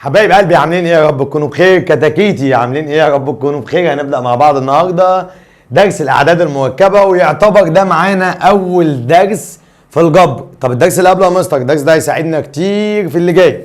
حبايب قلبي عاملين ايه؟ يا رب تكونوا بخير. كتاكيتي عاملين ايه؟ يا رب تكونوا بخير. هنبدأ مع بعض النهارده درس الاعداد المركبة، ويعتبر ده معانا اول درس في الجبر. طب الدرس اللي قبله يا مستر، الدرس ده هيساعدنا كتير في اللي جاي،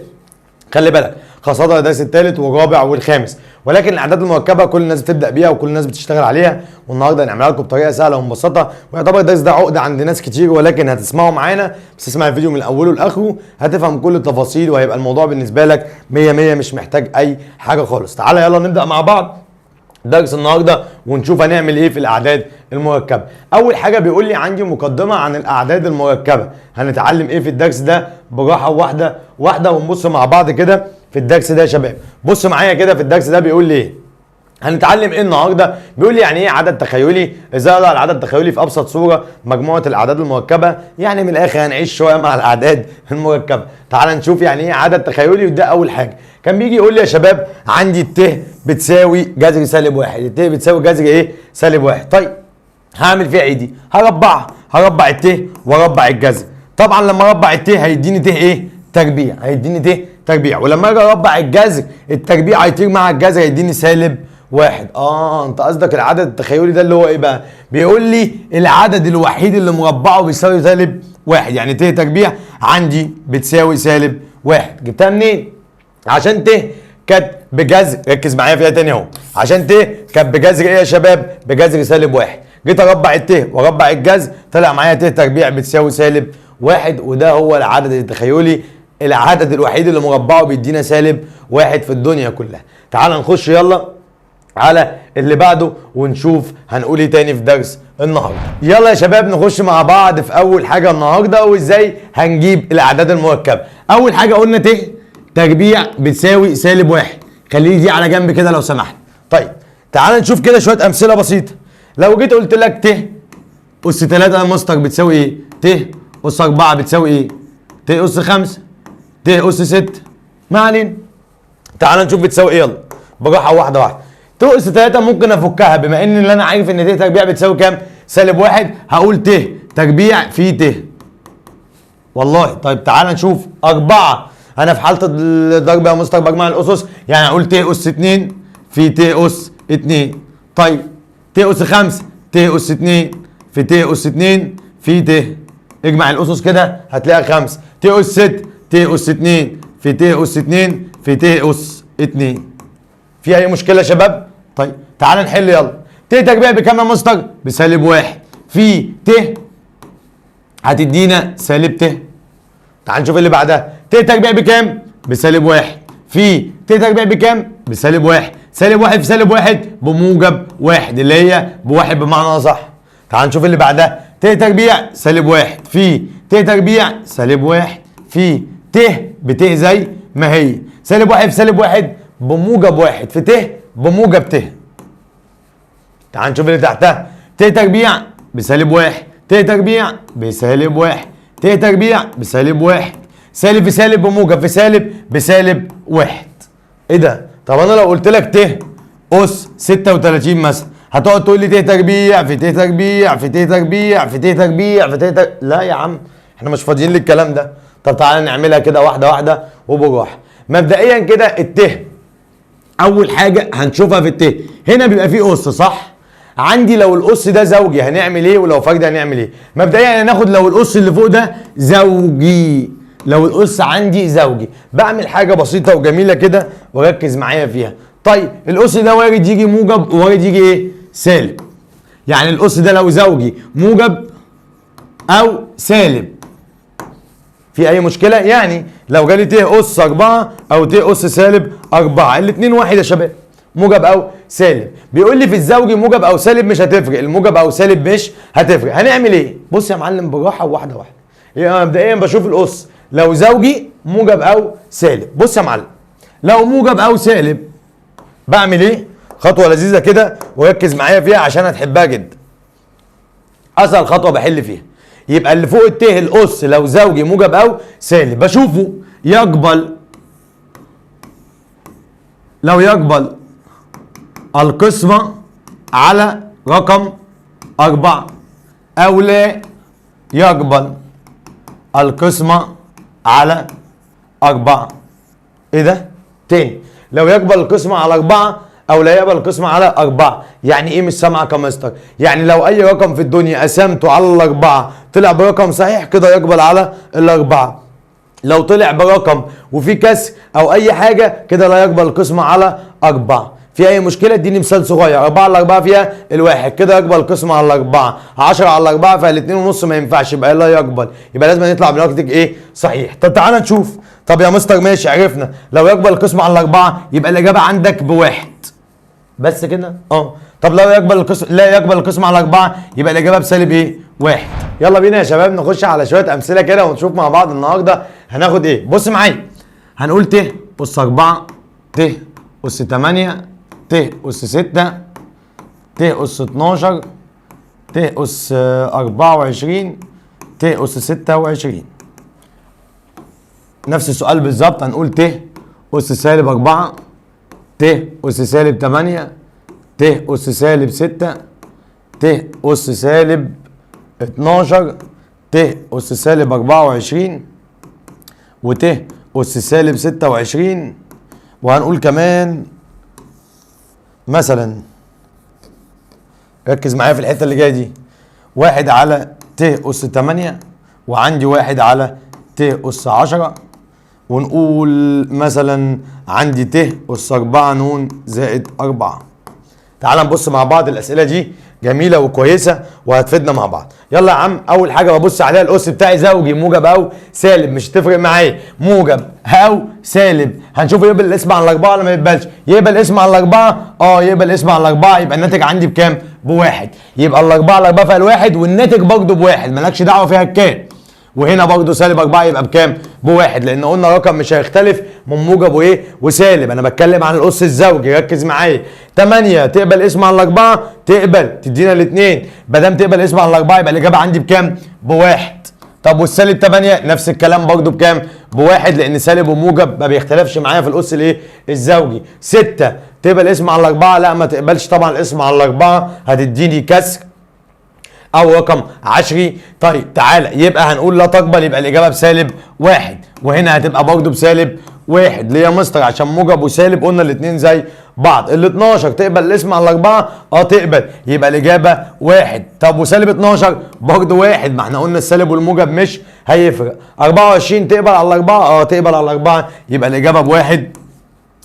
خلي بالك، خاصة الدرس الثالث والرابع والخامس. ولكن الاعداد المركبة كل الناس بتبدأ بيها وكل الناس بتشتغل عليها، والنهارده هنعملها لكم بطريقة سهلة ومبسطة. ويعتبر الدرس ده عقدة عند ناس كتير، ولكن هتسمعوا معانا، بس اسمع الفيديو من اوله لاخره هتفهم كل التفاصيل، وهيبقى الموضوع بالنسبة لك 100 100، مش محتاج اي حاجة خالص. تعالى يلا نبدأ مع بعض درس النهارده ونشوف هنعمل ايه في الاعداد المركبة. اول حاجة بيقول لي عندي مقدمه عن الاعداد المركبة، هنتعلم ايه في الدرس ده براحة واحدة واحدة، ونبص مع بعض كده في الدرس ده يا شباب. بص معايا كده في الدرس ده بيقول لي ايه، هنتعلم ايه النهارده. بيقول لي يعني ايه عدد تخيلي، ازاي اضع العدد التخيلي في ابسط صوره، مجموعة الاعداد المركبة. يعني من الاخر هنعيش شوية مع الاعداد المركبة. تعال نشوف يعني ايه عدد تخيلي، وده اول حاجة. كان بيجي يقول لي يا شباب عندي الت بتساوي جذر سالب واحد، الت بتساوي جذر ايه؟ سالب واحد. طيب هعمل فيها ايه دي؟ هربعها، هربع الت واربع الجذر. طبعا لما اربع الت هيديني ت ايه؟ تربيع، هيديني ت تربيع. ولما اجي اربع الجذر، التربيع هيطير مع الجذر هيديني سالب واحد. انت قصدك العدد التخيلي ده اللي هو ايه بقى؟ بيقول لي العدد الوحيد اللي مربعه بيساوي سالب واحد، يعني ت تربيع عندي بتساوي سالب واحد. جبتها منين؟ عشان ت كانت بجذر، ركز معايا فيها تاني اهو، عشان ت كانت بجذر ايه يا شباب؟ بجذر سالب واحد. جيت اربع الت واربع الجذر، طلع معايا ت تربيع بتساوي سالب واحد، وده هو العدد التخيلي، العدد الوحيد اللي مربعه بيدينا سالب واحد في الدنيا كلها. تعال نخش يلا على اللي بعده ونشوف هنقول ايه تاني في درس النهارده. يلا يا شباب نخش مع بعض في اول حاجة النهارده، وازاي هنجيب الاعداد المركبة. اول حاجة قلنا ت تربيع بتساوي سالب واحد، خليه دي على جنب كده لو سمحت. طيب تعال نشوف كده شوية امثلة بسيطة. لو جيت قلت لك ت اس 3 يا مستر بتساوي ايه؟ ت اس 4 بتساوي ايه؟ ت اس 5، ت اس 6، ما علينا. تعال نشوف بتساوي ايه، يلا براحة واحدة واحدة. ت اس 3 ممكن افكها، بما ان اللي انا عارف ان ت تربيع بتساوي كام؟ سالب واحد، هقول ت تربيع في ت. والله طيب تعال نشوف 4، انا في حاله الضرب يا مستر بجمع الاسس، يعني اقول ت اس 2 في ت اس 2. طيب ت اس 5، ت اس 2 في ت اس 2 في ت، اجمع الاسس كده هتلاقيها 5. ت اس 6، ت اس 2 في ت اس 2 في ت اس 2. في اي مشكلة يا شباب؟ طيب تعال نحل يلا. ت تربيع بكام يا مستر؟ بسالب واحد في ت هتدينا سالب ت. تعال نشوف اللي بعدها. ت تربيع بكام؟ بسالب واحد في ت تربيع بكام؟ بسالب واحد. سالب واحد في سالب واحد بموجب واحد، اللي هي بواحد بمعنى اصح. تعال نشوف اللي بعدها. ت تربيع سالب واحد في ت تربيع سالب واحد في ت بت زي ما هي، سالب واحد في سالب واحد بموجب واحد في ت بموجب ت. تعال نشوف اللي تحتها. ت تربيع بسالب واحد، ت تربيع بسالب واحد، ت تربيع بسالب واحد، سالب في سالب بموجب في سالب بسالب واحد. ايه ده؟ طب انا لو قلت لك ت اس 36 مثلا، هتقعد تقول لي ت تربيع في ت تربيع في ت تربيع في ت تربيع في ت تربيع. لا يا عم احنا مش فاضيين للكلام ده. طب تعالى نعملها كده واحدة واحدة وبالراحه. مبدئيا كده الت اول حاجة هنشوفها في الت هنا بيبقى فيه اس، صح؟ عندي لو الاس ده زوجي هنعمل ايه، ولو فردي هنعمل ايه؟ مبدئيا هناخد لو الاس اللي فوق ده زوجي، لو الاس عندي زوجي بعمل حاجة بسيطة وجميلة كده وركز معايا فيها. طيب الاس ده وارد يجي موجب ووارد يجي ايه؟ سالب. يعني الاس ده لو زوجي موجب او سالب، في اي مشكلة؟ يعني لو جالي ت اس 4 او ت اس سالب 4، الاثنين واحد يا شباب، موجب او سالب. بيقول لي في الزوجي موجب او سالب مش هتفرق، الموجب او سالب مش هتفرق. هنعمل ايه؟ بص يا معلم بالراحة واحدة واحدة. يعني مبدئيا بشوف الاس لو زوجي موجب او سالب. بص يا معلم لو موجب او سالب بعمل ايه؟ خطوة لذيذة كده وركز معايا فيها عشان هتحبها جدا. اسهل خطوة بحل فيها، يبقى اللي فوق الت الاس لو زوجي موجب او سالب بشوفه يقبل، لو يقبل القسمة على رقم 4 أو لا يقبل القسمة على 4. إيه ده؟ تاني، لو يقبل القسمة على 4 او لا يقبل القسمة على 4. يعني ايه مش سامعك يا مستر؟ يعني لو اي رقم في الدنيا قسمته على 4 طلع برقم صحيح كده يقبل على 4. لو طلع برقم وفي كسر او اي حاجة كده لا يقبل القسمة على 4. في اي مشكلة؟ اديني مثال صغير. 4 على 4 فيها الواحد، كده يقبل القسمة على 4. 10 على 4 فيها 2.5، ما ينفعش، يبقى لا يقبل، يبقى لازم يطلع بناتج ايه؟ صحيح. طب تعالى نشوف. طب يا مستر ماشي عرفنا لو يقبل القسمة على 4 يبقى الاجابة عندك بواحد بس كده. طب لو يقبل القسم، لا يقبل القسمة على 4 يبقى الاجابة بسالب ايه؟ 1. يلا بينا يا شباب نخش على شوية امثلة كده ونشوف مع بعض النهارده هناخد ايه. بص معايا، هنقول ت اس 4، ت اس 8، ت اس 6، ت اس 12، ت اس 24، ت اس 26. نفس السؤال بالظبط، هنقول ت اس سالب 4، ت اس سالب 8، ت اس سالب 6، ت اس سالب 12، ت اس سالب 24، وت اس سالب 26. وهنقول كمان مثلا، ركز معايا في الحتة اللي جاية دي، 1 على ت اس 8، وعندي 1 على ت اس 10، ونقول مثلا عندي ت اس 4 ن زائد 4. تعال نبص مع بعض، الاسئلة دي جميلة وكويسة وهتفيدنا مع بعض. يلا يا عم، اول حاجة ببص عليها الاس بتاعي زوجي موجب او سالب، مش هتفرق معايا موجب او سالب. هنشوف يقبل القسمة على 4 ولا ما يقبلش. يقبل القسمة على 4، يقبل القسمة على 4، يبقى الناتج عندي بكام؟ بواحد. يبقى 4 على 4 فيها الواحد والناتج برضه بواحد، مالكش دعوه فيها بكام. وهنا برضه سالب 4 يبقى بكام؟ بواحد، لان قلنا رقم مش هيختلف من موجب وايه؟ وسالب. انا بتكلم عن الاس الزوجي، ركز معايا. 8 تقبل قسمه على 4، تقبل، تدينا الاثنين. ما دام تقبل قسمه على 4 يبقى الاجابة عندي بكام؟ بواحد. طب والسالب 8 نفس الكلام برضه بكام؟ بواحد، لان سالب وموجب ما بيختلفش معايا في الاس الايه؟ الزوجي. 6 تقبل قسمه على 4، لا ما تقبلش طبعا القسمة على 4، هتديني كسر او رقم عشري. طيب تعالى، يبقى هنقول لا تقبل، يبقى الاجابة بسالب 1، وهنا هتبقى برضه بسالب 1. ليه يا مستر؟ عشان موجب وسالب قلنا الاثنين زي بعض. ال 12 تقبل القسمة على 4؟ تقبل، يبقى الاجابة 1. طب وسالب 12 برضه 1، ما احنا قلنا السالب والموجب مش هيفرق. 24 تقبل على 4؟ تقبل على 4، يبقى الاجابة بواحد.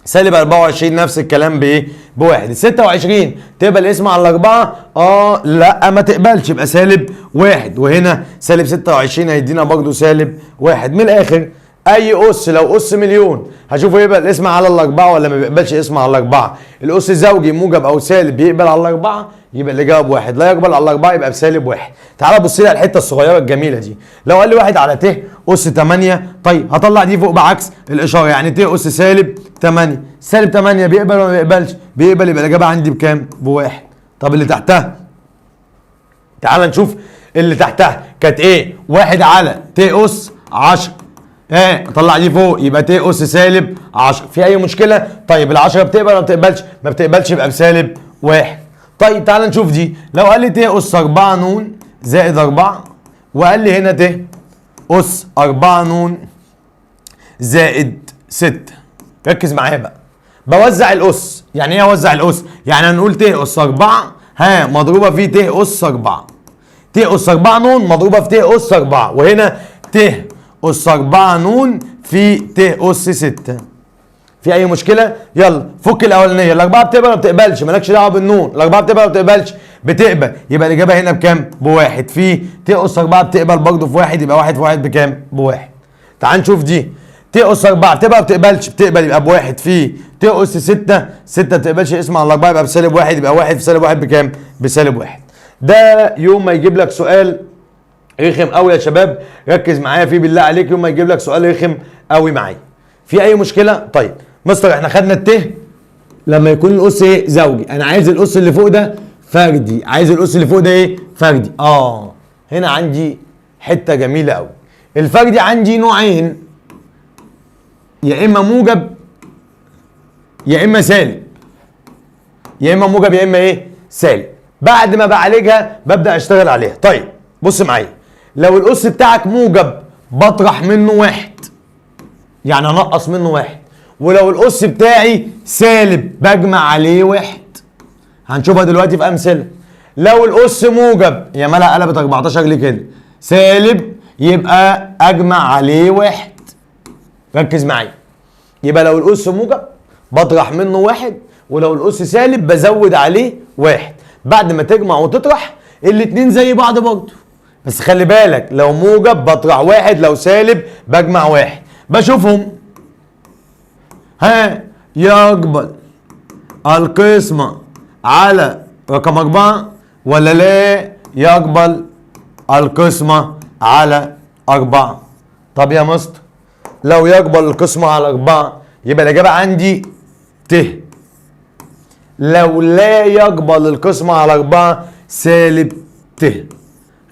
سالب 24 نفس الكلام بايه؟ بواحد. 26 تقبل قسمه على 4؟ لا ما تقبلش، يبقى سالب 1، وهنا سالب 26 هيدينا برضه سالب 1. من الاخر اي اس، لو اس مليون هشوفه يقبل القسمة على 4 ولا ما بيقبلش قسمه على 4. الاس زوجي موجب او سالب بيقبل على 4 يبقى الاجابة بواحد، لا يقبل على 4 يبقى بسالب 1. تعال بص لي على الحتة الصغيرة الجميلة دي. لو قال لي 1 على ت اس 8، طيب هطلع دي فوق بعكس الاشارة، يعني ت اس سالب 8. سالب 8 بيقبل ولا ما بيقبلش؟ بيقبل، يبقى الاجابة عندي بكام؟ بواحد. طب اللي تحتها، تعال نشوف اللي تحتها كانت ايه؟ 1 على ت اس 10، طلع دي فوق يبقى ت اس سالب 10. في اي مشكلة؟ طيب ال 10 بتقبل ولا ما بتقبلش؟ ما بتقبلش، يبقى بسالب 1. طيب تعال نشوف دي، لو قال لي ت اس 4 ن زائد 4، وقال لي هنا ت اس 4 ن زائد 6. ركز معايا بقى، بوزع الاس. يعني ايه اوزع الاس؟ يعني هنقول ت اس 4 مضروبة في ت اس 4، ت اس 4 ن مضروبة في ت اس 4، وهنا ت اس 4 ن في ت اس 6. في اي مشكلة؟ يلا فك الاولانية. الاربعة بتقبل ولا ما بتقبلش؟ مالكش دعوه بالنون. الاربعة بتقبل ولا ما بتقبلش؟ بتقبل، يبقى الاجابة هنا بكام؟ بواحد. في ت اس 4 بتقبل برضه في 1، يبقى 1 في 1 بكام؟ بواحد. تعال نشوف دي، ت اس 4 بتقبل ولا ما بتقبلش؟ بتقبل، يبقى بواحد. في ت اس 6، 6 ما بتقبلش قسمه على 4 يبقى بسالب 1، يبقى 1 في سالب 1 بكام؟ بسالب 1. ده يوم ما يجيب لك سؤال رخم قوي يا شباب، ركز معايا فيه بالله عليك. يوم ما يجيب لك سؤال رخم قوي معايا. في اي مشكلة؟ طيب مستر احنا خدنا الت لما يكون الاس ايه؟ زوجي. انا عايز الاس اللي فوق ده فردي، عايز الاس اللي فوق ده ايه؟ فردي. هنا عندي حتة جميلة قوي. الفردي عندي نوعين، يا اما موجب يا اما سالب، يا اما موجب يا اما ايه؟ سالب. بعد ما بعالجها ببدا اشتغل عليها. طيب بص معايا، لو الاس بتاعك موجب بطرح منه 1، يعني انقص منه 1، ولو الأس بتاعي سالب بجمع عليه واحد. هنشوفها دلوقتي في أمثلة. لو الأس موجب، يا مالها قلبت 14 ليه كده؟ سالب يبقى أجمع عليه واحد. ركز معايا، يبقى لو الأس موجب بطرح منه واحد، ولو الأس سالب بزود عليه واحد. بعد ما تجمع وتطرح الاتنين زي بعض برضه، بس خلي بالك لو موجب بطرح واحد، لو سالب بجمع واحد. بشوفهم، ها، يقبل القسمة على رقم 4 ولا لا يقبل القسمة على 4؟ طب يا مستر لو يقبل القسمة على 4 يبقى الإجابة عندي ت. لو لا يقبل القسمة على 4 سالب ت.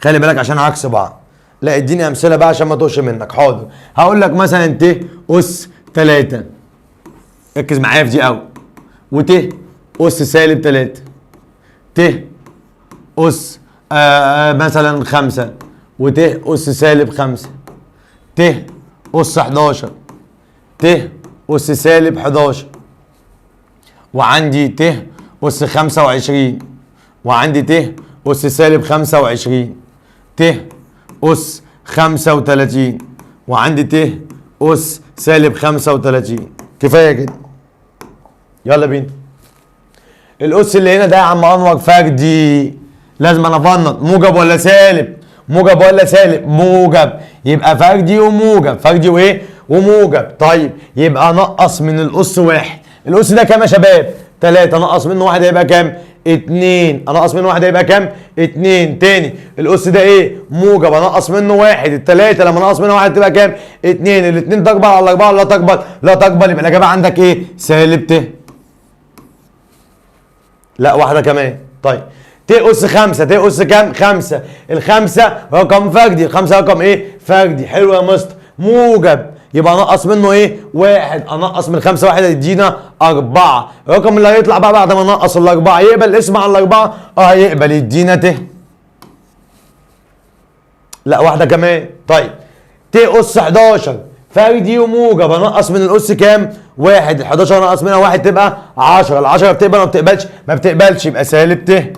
خلي بالك عشان عكس بعض. لا اديني أمثلة بقى عشان ما توش منك. حاضر، هقول لك مثلا ت أس 3، ركز معايا في دي قوي، وت أس سالب 3، ت أس مثلا 5، وت أس سالب 5، ت أس 11، ت أس سالب 11، وعندي ت أس 25، وعندي ت أس سالب 25، ت أس 35، وعندي ت أس سالب 35. كفاية كده، يلا بينا. الأس اللي هنا ده يا عم أنور فردي، لازم أنا أفنط موجب ولا سالب؟ موجب ولا سالب؟ موجب، يبقى فردي وموجب، فردي وإيه؟ وموجب. طيب يبقى نقص من الأس واحد. الأس ده كام يا شباب؟ 3، نقص منه واحد هيبقى كام؟ 2، انقص منه واحد هيبقى كام؟ 2. تاني الأس ده ايه؟ موجب، انقص منه واحد، التلاتة لما انقص منه واحد تبقى كام؟ 2، الاتنين تقبل على 4 ولا تقبل؟ لا تقبل، يبقى الإجابة عندك ايه؟ سالب ت. لا واحدة كمان. طيب ت أس 5، ت أس كام؟ 5، الخمسة رقم فردي، الخمسة رقم ايه؟ فردي. حلو يا مستر، موجب، يبقى انقص منه ايه؟ واحد، انقص من 5 واحد هيدينا 4. الرقم اللي هيطلع بقى بعد ما نقص ال4 يقبل الاسم على ال4؟ يقبل، يدينا ت. لا واحدة كمان. طيب ت أس 11، فردي وموجب، انقص من الأس كام؟ واحد، ال 11 انقص منها واحد تبقى 10، ال 10 بتقبل ولا ما بتقبلش؟ ما بتقبلش، يبقى سالب ت.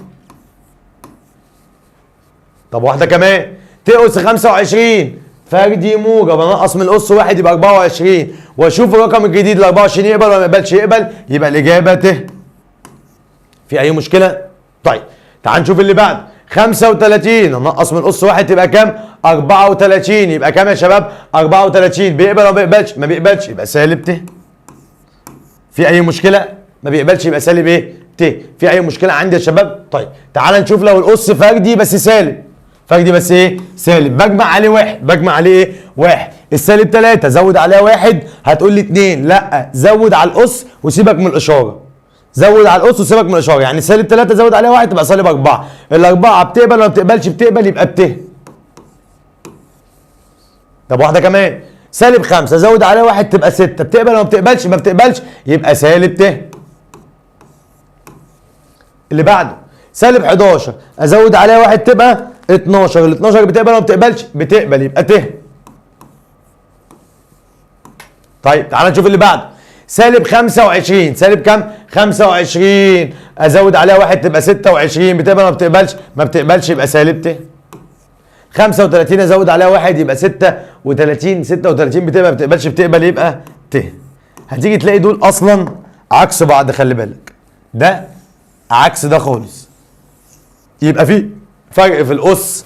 طب واحدة كمان، ت أس 25، فردي موجب، انقص من الأس واحد يبقى 24، واشوف الرقم الجديد ال 24 يقبل ولا ما يقبلش؟ يقبل، يبقى الإجابة ت. في أي مشكلة؟ طيب تعال نشوف اللي بعد. 35، انقص من الأس واحد تبقى كام؟ 34، يبقى كام يا شباب؟ 34. بيقبل ولا ما بيقبلش؟ ما بيقبلش، يبقى سالب ت. في أي مشكلة؟ ما بيقبلش، يبقى سالب إيه؟ ت. في أي مشكلة عندي يا شباب؟ طيب تعال نشوف لو الأس فردي بس سالب، فردي بس ايه؟ سالب، بجمع عليه واحد، بجمع عليه ايه؟ واحد. السالب 3 زود عليها واحد هتقول لي 2، لا زود على الأس وسيبك من الإشارة، زود على الأس وسيبك من الإشارة، يعني سالب 3 زود عليها واحد تبقى سالب 4، الأربعة بتقبل ولا ما بتقبلش؟ بتقبل، يبقى بت. طب واحدة كمان، سالب 5 زود عليها واحد تبقى 6، بتقبل ولا ما بتقبلش؟ ما بتقبلش، يبقى سالب ت. اللي بعده سالب 11 ازود عليها واحد تبقى 12، ال 12 بتقبل ولا ما بتقبلش؟ بتقبل، يبقى ت. طيب تعالى نشوف اللي بعده، سالب 25، سالب كام؟ 25، ازود عليها واحد تبقى 26، بتقبل ولا ما بتقبلش؟ ما بتقبلش، يبقى سالب ت. 35 ازود عليها واحد يبقى 36، 36 بتقبل ما بتقبلش؟ بتقبل، يبقى ت. هتيجي تلاقي دول اصلا عكس بعض، خلي بالك، ده عكس ده خالص، يبقى في فرق في الأس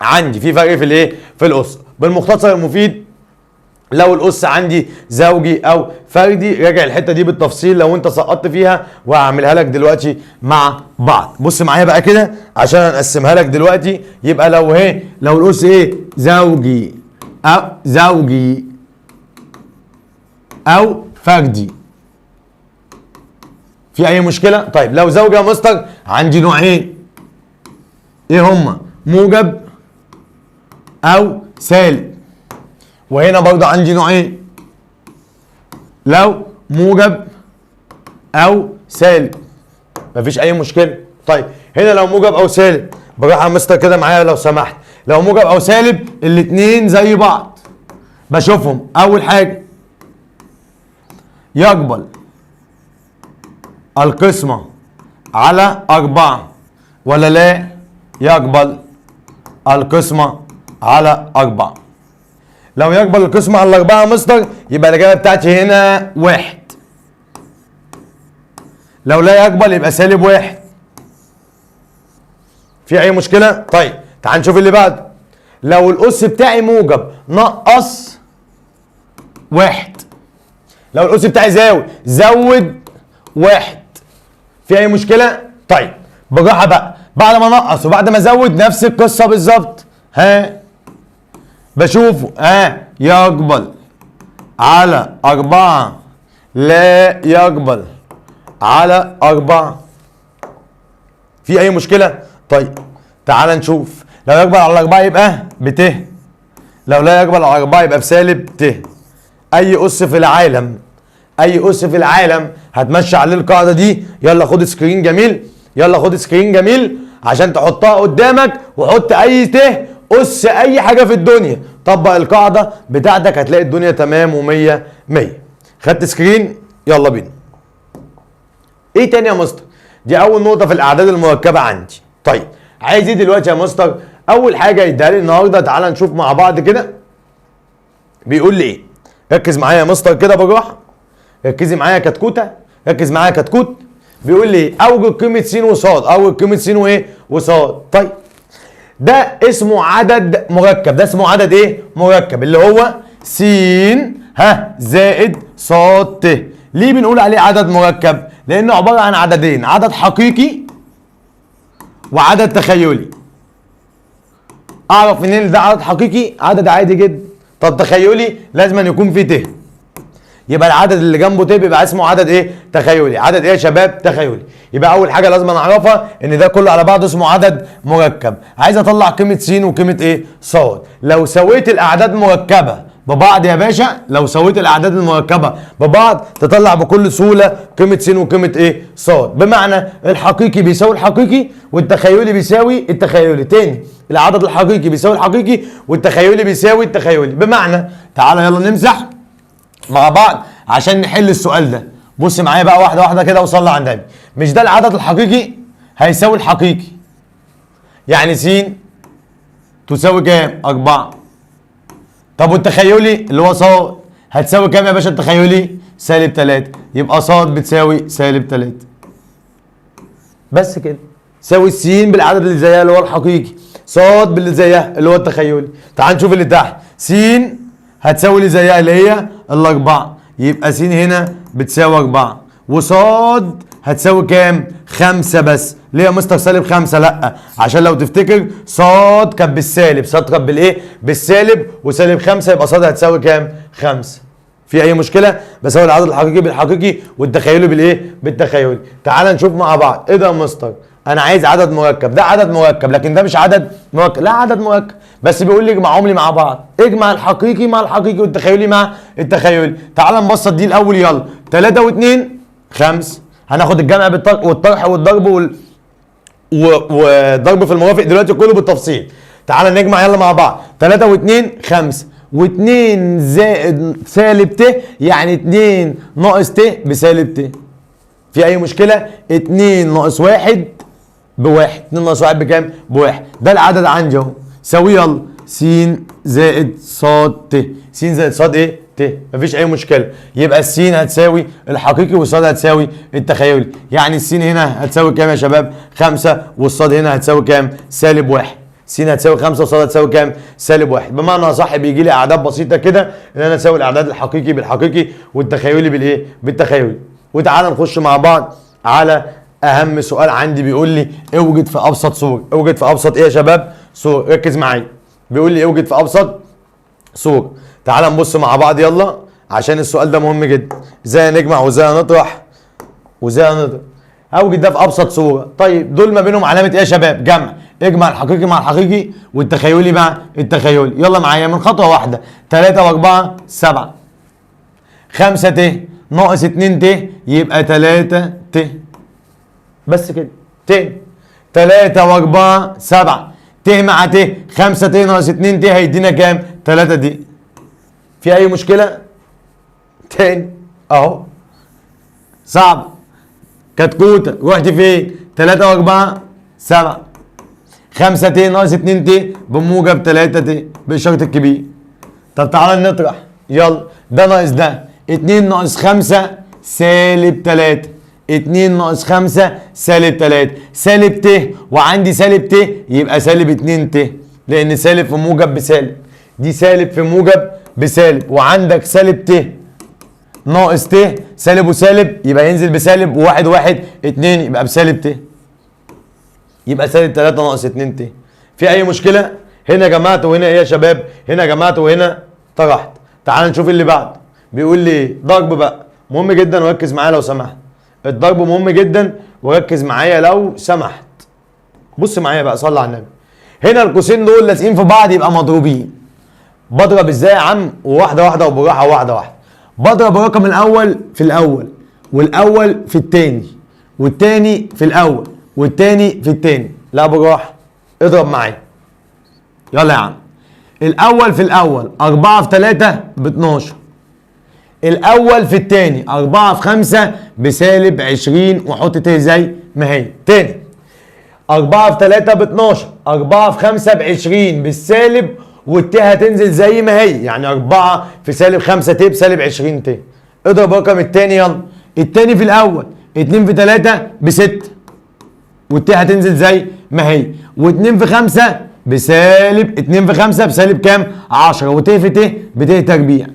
عندي، في فرق في الايه؟ في الأس. بالمختصر المفيد لو الأس عندي زوجي أو فردي، راجع الحتة دي بالتفصيل لو أنت سقطت فيها، وهعملها لك دلوقتي مع بعض. بص معايا بقى كده عشان هنقسمها لك دلوقتي. يبقى لو ايه، لو الأس ايه؟ زوجي أو زوجي أو فردي، في أي مشكلة؟ طيب لو زوجي يا مستر عندي نوعين، ايه هما؟ موجب او سالب. وهنا برضه عندي نوعين، لو موجب او سالب، مفيش اي مشكلة. طيب هنا لو موجب او سالب، بروح يا مستر كده معايا لو سمحت، لو موجب او سالب الاتنين زي بعض، بشوفهم. اول حاجة يقبل القسمة على 4 ولا لا يقبل القسمة على 4؟ لو يقبل القسمة على 4 يا مستر يبقى الإجابة بتاعتي هنا 1، لو لا يقبل يبقى سالب 1. في أي مشكلة؟ طيب تعال نشوف اللي بعده. لو الأس بتاعي موجب نقص 1، لو الأس بتاعي زاوي زود 1، في أي مشكلة؟ طيب بالراحة بقى، بعد ما نقص وبعد ما ازود نفس القصة بالظبط. ها بشوفه، ها يقبل على 4، لا يقبل على 4. في أي مشكلة؟ طيب تعال نشوف، لو يقبل على 4 يبقى بت، لو لا يقبل على 4 يبقى بسالب ت. أي أس في العالم، أي أس في العالم هتمشي عليه القاعدة دي. يلا خد screen جميل، يلا خد screen جميل عشان تحطها قدامك، وحط أي ت أس أي حاجة في الدنيا، طبق القاعدة بتاعتك هتلاقي الدنيا تمام ومية مية. خدت screen؟ يلا بينا. ايه تاني يا مستر؟ دي أول نقطة في الأعداد المركبة عندي. طيب عايز ايه دلوقتي يا مستر؟ أول حاجة يديها لي النهارده، تعالى نشوف مع بعض كده بيقول لي ايه. ركز معايا يا مستر كده بالراحة، ركزي معايا يا كتكوتة، ركز معايا يا كتكوت. بيقول لي اوجد قيمة س وصاد، اوجد قيمة س وايه؟ وصاد. طيب ده اسمه عدد مركب، ده اسمه عدد ايه؟ مركب، اللي هو س ها زائد ص ت. ليه بنقول عليه عدد مركب؟ لانه عبارة عن عددين، عدد حقيقي وعدد تخيلي. اعرف منين ده عدد حقيقي؟ عدد عادي جدا. طب تخيلي لازم أن يكون فيه ت، يبقى العدد اللي جنبه ت بيبقى اسمه عدد ايه؟ تخيلي. عدد ايه يا شباب؟ تخيلي. يبقى اول حاجة لازم نعرفها ان ده كله على بعضه اسمه عدد مركب. عايز اطلع قيمة س وقيمه ايه؟ ص. لو سويت الاعداد مركبة ببعض يا باشا، لو سويت الاعداد المركبة ببعض تطلع بكل سهولة قيمة س وقيمه ايه؟ ص. بمعنى الحقيقي بيساوي الحقيقي والتخيلي بيساوي التخيلي. تاني، العدد الحقيقي بيساوي الحقيقي والتخيلي بيساوي التخيلي. بمعنى تعالى يلا نمسح مع بعض عشان نحل السؤال ده. بص معايا بقى واحدة واحدة كده وصلي على النبي. مش ده العدد الحقيقي هيساوي الحقيقي، يعني س تساوي كام؟ 4. طب والتخيلي اللي هو ص هتساوي كام يا باشا؟ التخيلي سالب 3، يبقى ص بتساوي سالب 3. بس كده، ساوي السين بالعدد اللي زيها اللي هو الحقيقي، ص باللي زيها اللي هو التخيلي. تعال نشوف اللي تحت، س هتساوي اللي زيها اللي هي 4، يبقى س هنا بتساوي 4، وصاد هتساوي كام؟ 5 بس. ليه يا مستر سالب 5؟ لا، عشان لو تفتكر صاد كانت بالسالب، صاد كانت بالايه؟ بالسالب، وسالب 5 يبقى صاد هتساوي كام؟ 5. في اي مشكلة؟ بساوي العدد الحقيقي بالحقيقي والتخيلي بالايه؟ بالتخيلي. تعال نشوف مع بعض. ايه ده يا مستر؟ انا عايز عدد مركب، ده عدد مركب لكن ده مش عدد مركب. لا عدد مركب، بس بيقول لي اجمعهم لي مع بعض، اجمع الحقيقي مع الحقيقي والتخيلي مع التخيلي. تعال نبسط دي الاول. يلا 3 و2 5، هناخد الجمع والطرح والضرب والضرب في المرافق دلوقتي كله بالتفصيل. تعال نجمع يلا مع بعض. 3 و2 5، و2 زائد سالب ت يعني 2 ناقص ت بسالب ت. في اي مشكلة؟ 2 ناقص 1 بواحد، 2 ناقص 1 بكام؟ بواحد. ده العدد عندي اهو، ساويه يلا س زائد ص ت، س زائد ص ايه؟ ت، مفيش اي مشكلة. يبقى السين هتساوي الحقيقي والصاد هتساوي التخيلي، يعني السين هنا هتساوي كام يا شباب؟ 5، والصاد هنا هتساوي كام؟ سالب 1. س هتساوي 5 وصاد هتساوي كام؟ سالب 1. بمعنى صح بيجي لي اعداد بسيطة كده ان انا اساوي الاعداد الحقيقي بالحقيقي والتخيلي بالايه؟ بالتخيلي. وتعالى نخش مع بعض على اهم سؤال عندي، بيقول لي اوجد في ابسط صوره. اوجد في ابسط ايه يا شباب؟ صوره. ركز معايا، بيقول لي اوجد في ابسط صوره. تعال نبص مع بعض يلا عشان السؤال ده مهم جدا. ازاي نجمع وازاي نطرح وازاي نضرب. اوجد ده في ابسط صوره. طيب دول ما بينهم علامة ايه يا شباب؟ جمع. اجمع الحقيقي مع الحقيقي والتخيلي مع التخيلي. يلا معايا من خطوة واحدة. 3 و4 7، 5 ت ناقص 2 ت يبقى 3 ت. بس كده. ت 3 و4 7، ت مع ت 5 ت ناقص 2 ت هيدينا كام؟ 3 دي. في اي مشكلة؟ تاني اهو. صعب. كتكوتة رحت فين؟ 3 و4 7. 5 ت ناقص 2 ت بموجب 3 ت بإشارة الكبير. طب تعالى نطرح، يلا ده ناقص ده، 2 ناقص 5 سالب 3، 2 ناقص 5 سالب 3، سالب ت وعندي سالب ت يبقى سالب 2 ت، لأن سالب في موجب بسالب، دي سالب في موجب بسالب، وعندك سالب ت ناقص ت سالب وسالب يبقى ينزل بسالب، وواحد واحد 2 يبقى بسالب ت، يبقى سالب 3 ناقص 2 ت. في أي مشكلة؟ هنا جمعت وهنا إيه يا شباب؟ هنا جمعت وهنا طرحت. تعال نشوف اللي بعد. بيقول لي ضرب بقى، مهم جدا وركز معايا لو سمحت. الضرب مهم جدا وركز معايا لو سمحت. بص معايا بقى، صلي على النبي. هنا القوسين دول لازقين في بعض يبقى مضروبين. بضرب ازاي يا عم؟ وواحدة واحدة وبالراحه، واحدة واحدة. بضرب الرقم الاول في الاول، والاول في الثاني، والثاني في الاول، والثاني في الثاني. لا بالراحة، اضرب معايا. يلا يا عم. الاول في الاول 4 في 3 ب 12. الاول في الثاني 4 في 5 بسالب 20، واحط ت زي ما هي. تاني 4 في 3 ب 12، 4 في 5 ب 20 بالسالب، والت هتنزل زي ما هي، يعني 4 في سالب 5 ت بسالب 20 ت. اضرب الرقم الثاني، يلا الثاني في الاول 2 في 3 ب 6، والت هتنزل زي ما هي، و2 في 5 بسالب 2 في 5 بسالب كام؟ 10، وت في ت بت تربيع.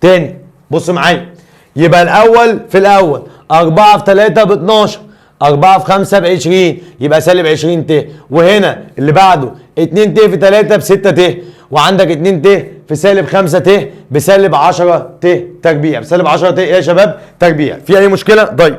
تاني بص معايا، يبقى الاول في الاول 4 في 3 ب 12، 4 في 5 ب 20 يبقى سالب 20 ت، وهنا اللي بعده 2 ت في 3 ب 6 ت، وعندك 2 ت في سالب 5 ت بسالب 10 ت تربيع، بسالب 10 ت يا شباب تربيع. في اي مشكلة؟ طيب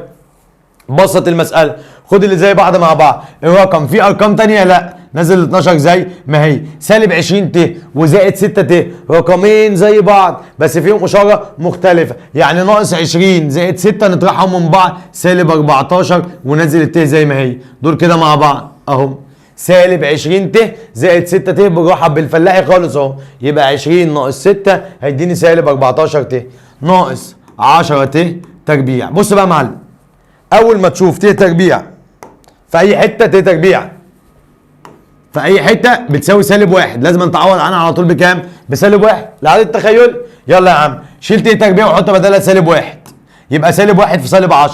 بسط المسالة، خد اللي زي بعض مع بعض. الرقم في ارقام ثانية؟ لا، نزل 12 زي ما هي، سالب 20 ت وزائد 6 ت، رقمين زي بعض بس فيهم اشارة مختلفة، يعني ناقص 20 زائد 6 نطرحهم من بعض سالب 14، ونزل الت زي ما هي، دول كده مع بعض اهم، سالب 20 ت زائد 6 ت، بالراحة بالفلاحي خالص اهو، يبقى 20 ناقص 6 هيديني سالب 14 ت ناقص 10 ت تربيع. بص بقى يا معلم، اول ما تشوف ت تربيع في اي حتة، ت تربيع في اي حتة بتساوي سالب 1، لازم تعوض عنها على طول بكام؟ بسالب 1، العدد التخيلي. يلا يا عم، شيل ت تربيع وحط بدلها سالب 1، يبقى سالب 1 في سالب 10،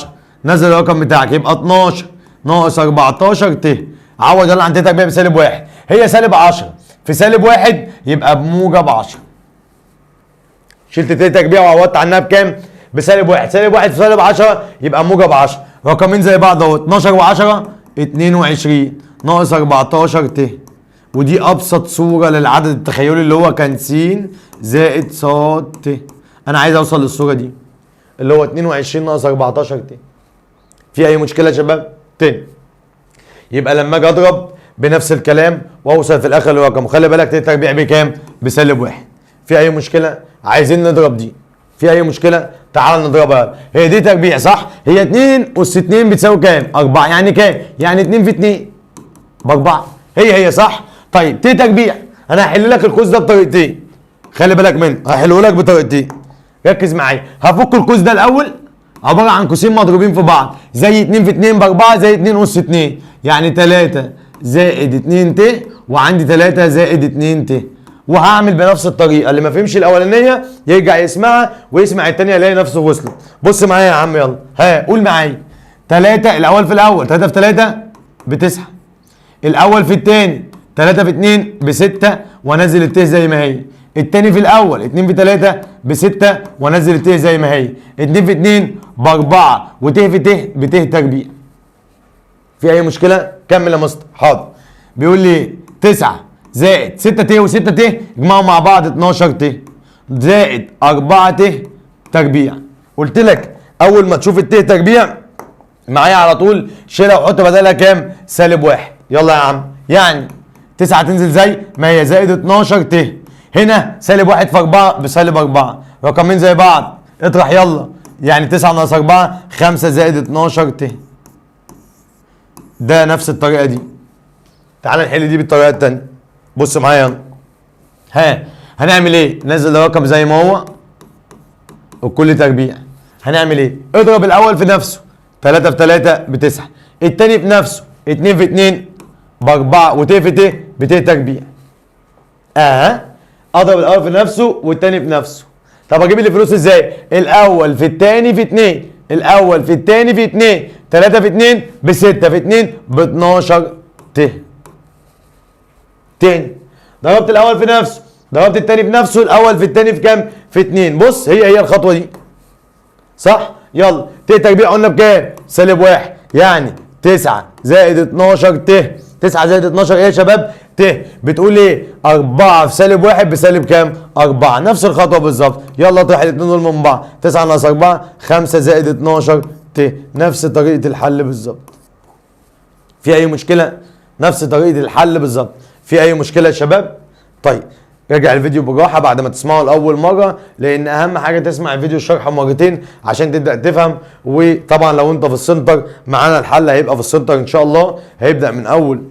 نزل الرقم بتاعك يبقى 12 ناقص 14 ت، عوض يلا عن ت تربيع بسالب 1، هي سالب 10 في سالب 1 يبقى بموجب 10. شلت ت تربيع وعوضت عنها بكام؟ بسالب 1، سالب 1 في سالب 10 يبقى موجب 10، رقمين زي بعض اهو، 12 و10 22 ناقص 14 ت، ودي ابسط صوره للعدد التخيلي اللي هو كان س زائد ص ت. انا عايز اوصل للصورة دي اللي هو 22 ناقص 14 ت. في اي مشكلة يا شباب؟ تاني يبقى لما اجي اضرب بنفس الكلام واوصل في الاخر للرقم، خلي بالك ت تربيع بكام؟ بسالب 1. في اي مشكلة؟ عايزين نضرب دي. في اي مشكلة؟ تعال نضربها. هي دي تربيع صح؟ هي 2 اس 2 بتساوي كام؟ 4، يعني كام؟ يعني 2 في 2 ب4، هي صح؟ طيب ت تربيع، انا هحل لك القوس ده بطريقتين، خلي بالك منه، هحله لك بطريقتين، ركز معايا. هفك القوس ده الاول، عبارة عن قوسين مضروبين في بعض، زي 2 في 2 ب4 زي 2 اس 2، يعني 3 زائد 2 ت، وعندي 3 زائد 2 ت. وهعمل بنفس الطريقة، اللي ما فهمش الاولانية يرجع يسمعها ويسمع الثانية يلاقي نفسه وصلت. بص معايا يا عم، يلا ها قول معايا. 3 الاول في الاول، 3 في 3 ب9، الاول في الثاني 3 في 2 ب6 وانزل الت زي ما هي، الثاني في الاول 2 في 3 ب6 وانزل الت زي ما هي، 2 في 2 ب4 وت في ت بت تربيع. في اي مشكلة؟ كمل يا مستر. حاضر. بيقول لي 9 زائد 6 ت و6 ت اجمعوا مع بعض 12 ت زائد 4 ت تربيع. قلت لك اول ما تشوف الت تربيع معايا على طول شيلها وحط بدلها كام؟ سالب 1. يلا يا عم، يعني 9 تنزل زي ما هي زائد 12 ت، هنا سالب 1 في 4 بسالب 4، رقمين زي بعض اطرح يلا، يعني 9 ناقص 4 5 زائد 12 ت. ده نفس الطريقة دي. تعال نحل دي بالطريقة الثانية. بص معايا يلا. ها هنعمل ايه؟ نزل الرقم زي ما هو وكل تربيع، هنعمل ايه؟ اضرب الاول في نفسه، 3 في 3 ب9، التاني في نفسه 2 في 2 ب4، وت في ت بت تربيع. اضرب الاول في نفسه والتاني في نفسه. طب اجيب الفلوس ازاي؟ الاول في التاني في 2، الاول في التاني في 2، 3 في 2 ب6 في 2 ب12 ت. تاني ضربت الاول في نفسه، ضربت التاني في نفسه، الاول في التاني في كام؟ في 2. بص هي الخطوة دي صح؟ يلا ت تربيع قلنا بكام؟ سالب 1، يعني 9 زائد 12 ت. 9 زائد 12 ايه يا شباب؟ ت. بتقول ايه؟ 4 في سالب 1 بسالب كام؟ 4. نفس الخطوة بالظبط. يلا اطرح الاثنين دول من بعض، 9 ناقص 4 5 زائد 12 ت. نفس طريقه الحل بالظبط. في اي مشكلة؟ نفس طريقه الحل بالظبط. في اي مشكلة يا شباب؟ طيب راجع الفيديو بالراحة بعد ما تسمعه لاول مرة، لان اهم حاجة تسمع الفيديو الشرح مرتين عشان تبدا تفهم. وطبعا لو انت في السنتر معانا الحل هيبقى في السنتر ان شاء الله، هيبدا من اول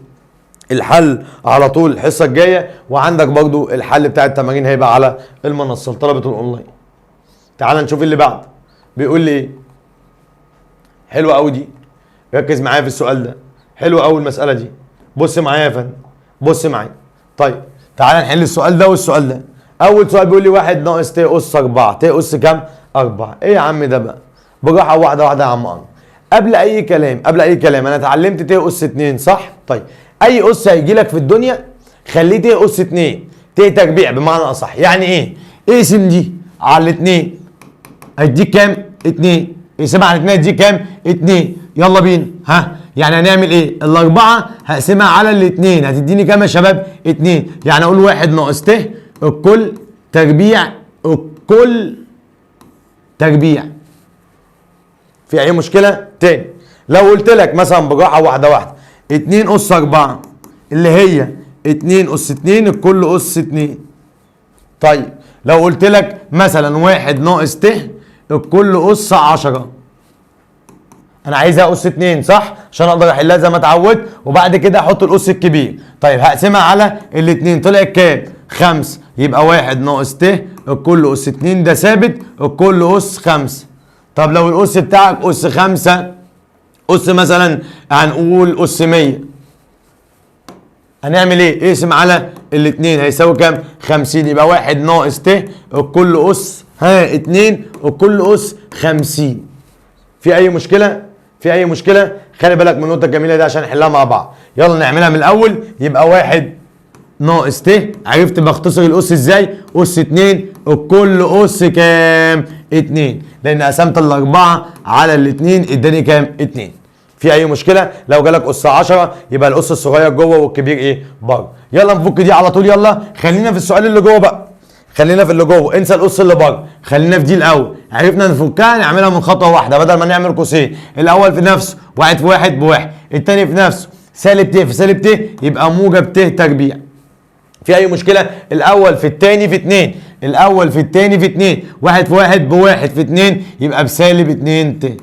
الحل على طول الحصة الجاية، وعندك برضو الحل بتاع التمارين هيبقى على المنصة لطلبه الاونلاين. تعال نشوف اللي بعد بيقول لي ايه. حلوة قوي دي، ركز معايا في السؤال ده، حلوة قوي المسالة دي. بص معايا يا فندم، بص معايا. طيب تعال نحل السؤال ده والسؤال ده. اول سؤال بيقول لي 1 ناقص ت اس 4، ت اس كام؟ 4. ايه يا عم ده بقى؟ بالراحة واحدة واحدة يا عم انور. قبل اي كلام، قبل اي كلام، انا اتعلمت ت اس 2 صح؟ طيب اي اس هيجي لك في الدنيا خليه ت اس 2، ت تربيع بمعنى اصح. يعني ايه؟ اقسم دي على 2 هيديك كام؟ 2. اقسمها على 2 هيديك كام؟ 2. يلا بينا. ها يعني هنعمل ايه؟ الاربعة هقسمها على الاثنين هتديني كام يا شباب؟ 2. يعني اقول 1 ناقص ت الكل تربيع الكل تربيع. في اي مشكلة؟ تاني لو قلت لك مثلا بالراحة واحدة واحدة 2 اس 4 اللي هي 2 اس 2 الكل اس 2. طيب لو قلت لك مثلا 1 ناقص ت الكل اس 10، انا عايزها اس 2 صح؟ عشان اقدر احلها زي ما اتعودت، وبعد كده احط الاس الكبير. طيب هقسمها على الاثنين، طلعت كام؟ 5. يبقى 1 ناقص ت الكل اس 2 ده ثابت الكل اس 5. طب لو الاس بتاعك اس 5، اس مثلا هنقول اس 100، هنعمل ايه؟ اقسم على الاثنين هيساوي كام؟ 50. يبقى 1 ناقص ت الكل اس 2 الكل اس 50. في اي مشكلة؟ في اي مشكلة؟ خلي بالك من النقطة الجميلة دي عشان نحلها مع بعض. يلا نعملها من الاول. يبقى 1 ناقص ت، عرفت بختصر الاس ازاي؟ اس 2 الكل اس كام؟ 2، لان قسمت الاربعة على الاثنين اداني كام؟ 2. في اي مشكلة؟ لو جالك اس 10 يبقى الاس الصغير جوه والكبير ايه؟ بره. يلا نفك دي على طول. يلا خلينا في السؤال اللي جوه بقى، خلينا في اللي جوه، انسى الاس اللي بره، خلينا في دي الاول. عرفنا نفكها نعملها من خطوة واحدة بدل ما نعمل قوسين. الاول في نفسه 1 في 1 بواحد، الثاني في نفسه سالب ت في سالب ت يبقى موجب ت تربيع. في اي مشكلة؟ الاول في الثاني في 2، الاول في الثاني في 2، 1 في 1 بواحد في 2 يبقى بسالب 2 ت.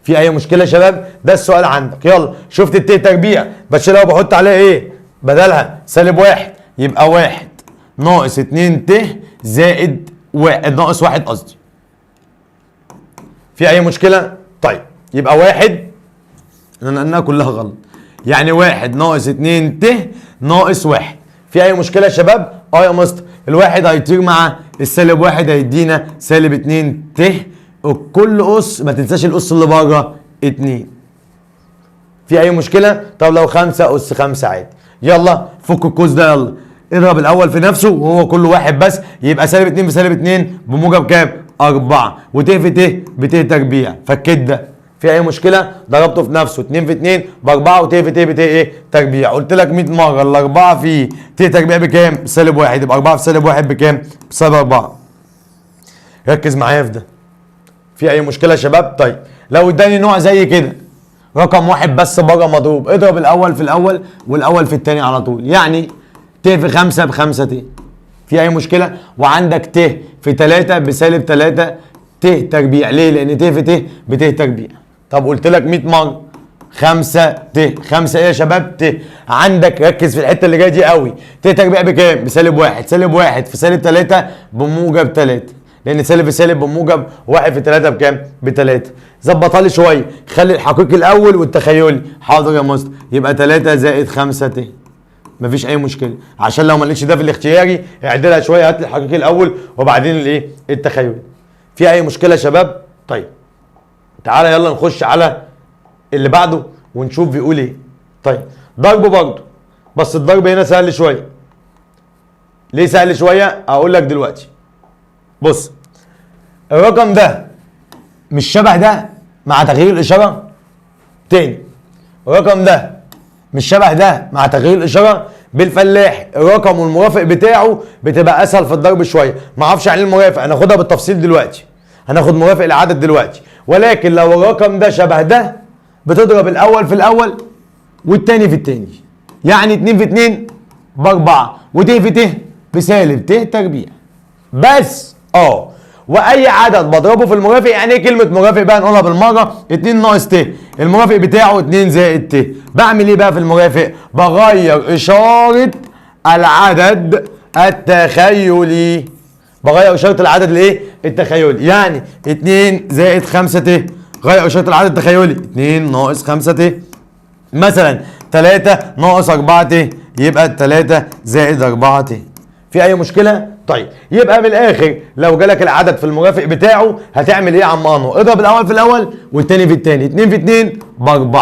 في اي مشكلة يا شباب؟ ده السؤال عندك. يلا شفت الت تربيع بشيلها وبحط عليها ايه؟ بدلها سالب 1 يبقى 1 ناقص 2 ت زائد 1 ناقص 1 قصدي. في اي مشكلة؟ طيب يبقى 1، انا نقلناها كلها غلط، يعني 1 ناقص 2 ت ناقص 1. في اي مشكلة يا شباب؟ اه يا مستر، الواحد هيطير مع السالب 1 هيدينا سالب 2 ت الكل اس، ما تنساش الاس اللي بره 2. في اي مشكلة؟ طب لو 5 اس 5 عادي. يلا فك القوس ده، يلا اضرب الاول في نفسه وهو كله واحد بس، يبقى سالب 2 في سالب 2 بموجب كام؟ 4، وت في ت بت تربيع. فكيت ده. في اي مشكلة؟ ضربته في نفسه 2 في 2 ب4، وت في ت بت ايه؟ تربيع. قلت لك 100 مرة الاربعة في ت تربيع بكام؟ سالب 1، يبقى 4 في سالب 1 بكام؟ بسالب 4. ركز معايا في ده. في اي مشكلة يا شباب؟ طيب لو اداني نوع زي كده رقم واحد بس بره مضروب، اضرب الاول في الاول والاول في الثاني على طول، يعني ت في 5 ب5 ت. في اي مشكلة؟ وعندك ت في 3 بسالب 3 ت تربيع. ليه؟ لان ت في ت بت تربيع. طب قلت لك 100 مرة 5 ت 5 ايه يا شباب؟ ت. عندك ركز في الحتة اللي جاية دي قوي، ت تربيع بكام؟ بسالب 1، سالب 1 في سالب 3 بموجب 3. لان سالب في سالب بموجب، 1 في 3 بكام؟ ب3. ظبطها لي شوية، خلي الحقيقي الاول والتخيلي. حاضر يا مستر، يبقى 3 زائد 5 ت، مفيش اي مشكلة، عشان لو ما لقيتش ده في الاختياري اعدلها شوية، هات لي الحقيقي الاول وبعدين الايه؟ التخيلي. في اي مشكلة يا شباب؟ طيب تعالى يلا نخش على اللي بعده ونشوف بيقول ايه. طيب ضرب برضه، بس الضرب هنا سهل شوية. ليه سهل شوية؟ اقول لك دلوقتي. بص الرقم ده مش شبه ده مع تغيير الاشارة؟ تاني، الرقم ده مش شبه ده مع تغيير الاشارة؟ بالفلاح الرقم والمرافق بتاعه بتبقى اسهل في الضرب شوية. ما اعرفش يعني المرافق، هناخدها بالتفصيل دلوقتي، هناخد مرافق العدد دلوقتي. ولكن لو الرقم ده شبه ده بتضرب الاول في الاول والتاني في التاني، يعني 2 في 2 ب4، وت في ت بسالب ت تربيع بس. واي عدد بضربه في المرافق، يعني ايه كلمة مرافق بقى؟ نقولها بالمرة، 2 ناقص ت، المرافق بتاعه 2 زائد ت. بعمل ايه بقى في المرافق؟ بغير اشارة العدد التخيلي، بغير اشارة العدد الايه؟ التخيلي. يعني 2 زائد 5 ت، غير اشارة العدد التخيلي 2 ناقص 5 ت. مثلا 3 ناقص 4 ت، يبقى 3 زائد 4 ت. في اي مشكلة؟ طيب يبقى من الاخر لو جالك العدد في المرافق بتاعه هتعمل ايه يا عم انو؟ اضرب الاول في الاول والتاني في التاني، 2 في 2 ب4،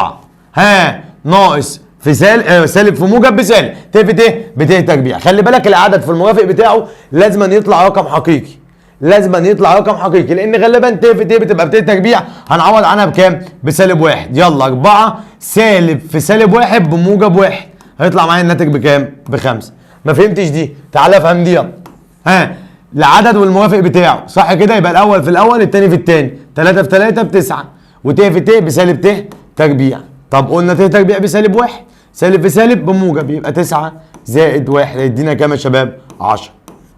ها ناقص في سالب في موجب بسالب، ت في ت بت تربيع. خلي بالك العدد في المرافق بتاعه لازم يطلع رقم حقيقي، لازم يطلع رقم حقيقي، لان غالبا ت في ت بتبقى بت تربيع، هنعوض عنها بكام؟ بسالب 1. يلا 4 سالب في سالب 1 بموجب 1، هيطلع معايا الناتج بكام؟ ب5. ما فهمتش دي؟ تعالى افهم دي يلا. ها العدد والموافق بتاعه صح كده، يبقى الاول في الاول التاني في التاني، 3 في 3 ب9، وت في ت بسالب ت تربيع. طب قلنا ت تربيع بسالب 1، سالب في سالب بموجب، يبقى 9 زائد 1 هيدينا كام يا شباب؟ 10.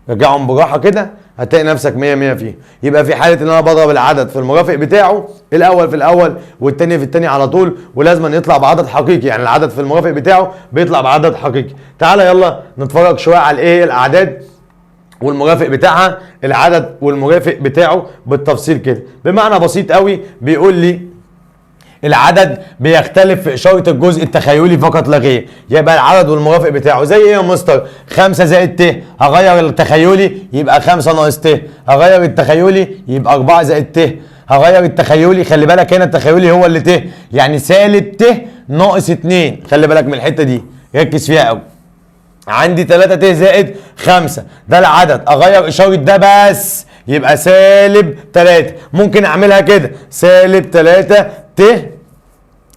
رجعهم براحة كده هتلاقي نفسك 100 100 فيه. يبقى في حاله ان انا بضرب العدد في المرافق بتاعه الاول في الاول والتاني في التاني على طول، ولازم يطلع بعدد حقيقي، يعني العدد في المرافق بتاعه بيطلع بعدد حقيقي. تعالى يلا نتفرج شوية على الايه؟ الاعداد والمرافق بتاعها، العدد والمرافق بتاعه بالتفصيل كده. بمعنى بسيط قوي بيقول لي العدد بيختلف في اشارة الجزء التخيلي فقط لا غير. يبقى العدد والمرافق بتاعه زي ايه يا مستر؟ 5 زائد ت، هغير التخيلي يبقى 5 ناقص ت، هغير التخيلي يبقى 4 زائد ت، هغير التخيلي، خلي بالك هنا التخيلي هو اللي ت، يعني سالب ت ناقص 2، خلي بالك من الحتة دي ركز فيها قوي. عندي 3 ت زائد 5، ده العدد، اغير اشارة ده بس يبقى سالب 3، ممكن اعملها كده سالب 3 ت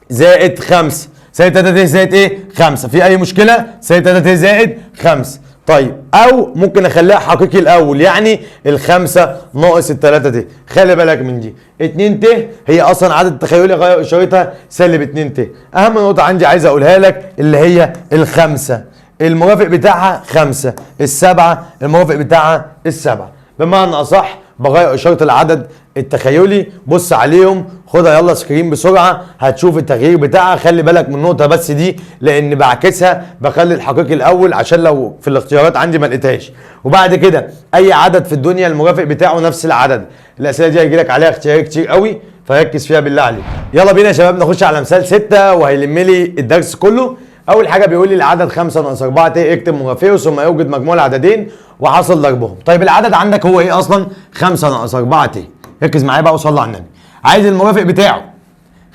زائد 5، سالب 3 ت زائد ايه؟ 5. في اي مشكلة؟ سالب 3 ت زائد 5. طيب او ممكن اخليها حقيقي الاول، يعني الخمسة ناقص الثلاثة ت. خلي بالك من دي، 2 ت هي اصلا عدد تخيلي غير اشارتها سالب 2 ت. اهم نقطة عندي عايز اقولها لك اللي هي الخمسة المرافق بتاعها 5، السبعة المرافق بتاعها 7. بمعنى اصح بغير اشارة العدد التخيلي. بص عليهم، خدها يلا screen بسرعة هتشوف التغيير بتاعها. خلي بالك من النقطة بس دي لان بعكسها، بخلي الحقيقي الاول عشان لو في الاختيارات عندي ما لقيتهاش. وبعد كده اي عدد في الدنيا المرافق بتاعه نفس العدد. الاسئلة دي هيجي لك عليها اختيارات كتير قوي، فركز فيها بالله عليك. يلا بينا يا شباب نخش على مثال 6 وهيلم لي الدرس كله. اول حاجة بيقول لي العدد 5 ناقص 4 ت، اكتب مرافقة ثم اوجد مجموع العددين وحاصل ضربهم. طيب العدد عندك هو ايه اصلا؟ 5 ناقص 4 ت. ركز معايا بقى وصلي على النبي. عايز المرافق بتاعه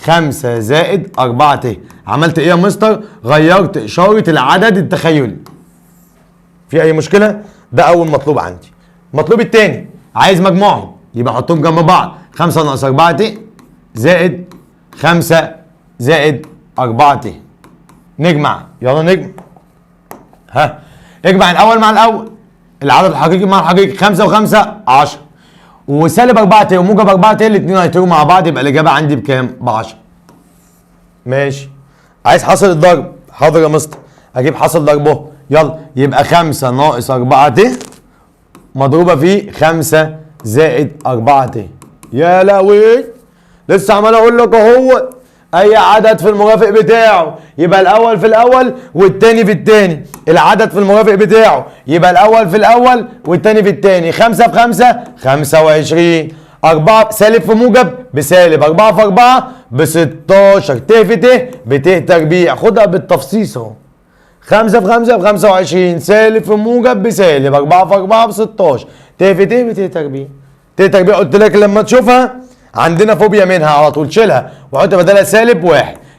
5 زائد 4 ت. عملت ايه يا مستر؟ غيرت اشارة العدد التخيلي. في اي مشكلة؟ ده اول مطلوب عندي. المطلوب الثاني عايز مجموعهم، يبقى احطهم جنب بعض. 5 ناقص 4 ت زائد 5 زائد 4 ت. نجمع، يلا نجمع. ها اجمع الاول مع الاول، العدد الحقيقي مع الحقيقي، 5 و5 10، وسالب 4 ت وموجب 4 ت الاثنين هيطيروا مع بعض، يبقى الاجابة عندي بكام؟ ب 10. ماشي. عايز حاصل الضرب، حاضر يا مستر، اجيب حاصل ضربه. يلا يبقى 5 ناقص 4 ت مضروبة في 5 زائد 4 ت. يا لهوي لسه عمال اقول لك اهو اي عدد في المرافق بتاعه، يبقى الاول في الاول والتاني في التاني. العدد في المرافق بتاعه يبقى الاول في الاول والتاني في التاني. 5 في 5 25، 4 سالب في موجب بسالب، 4 في 4 ب 16، ت في ت بت تربيع. خدها بالتفصيص اهو. 5 في 5 ب 25، سالب في موجب بسالب، 4 في 4 ب 16، ت في ت بت تربيع. ت تربيع قلت لك لما تشوفها عندنا فوبيا منها على طول، شيلها وحط بدلها سالب 1،